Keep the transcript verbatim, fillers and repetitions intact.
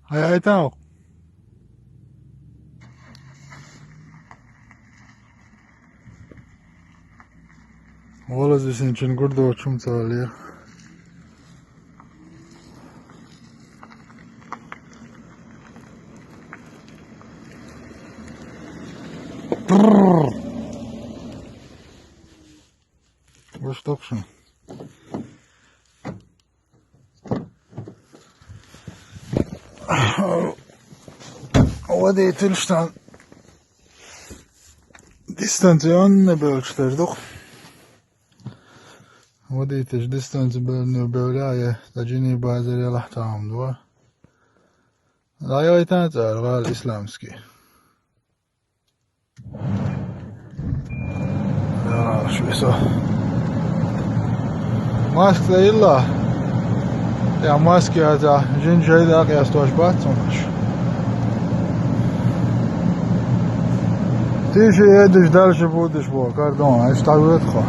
Хьай, хьай, тау. Валла, зисинчун гурдочум цале. Ваш тапшин. Вадитилштан дистанционный бёлчтер дух. Вадитиш дистанци бёлню бёляе, таджини базаре лахтам дуа. Ла йойтан цар гал исламский. Швесо. Маск ца илла. Я маск я за жин жайда къиястуаш бацунаш. Ти же едеш дальше будеш бо, кардон, ай ставет хо.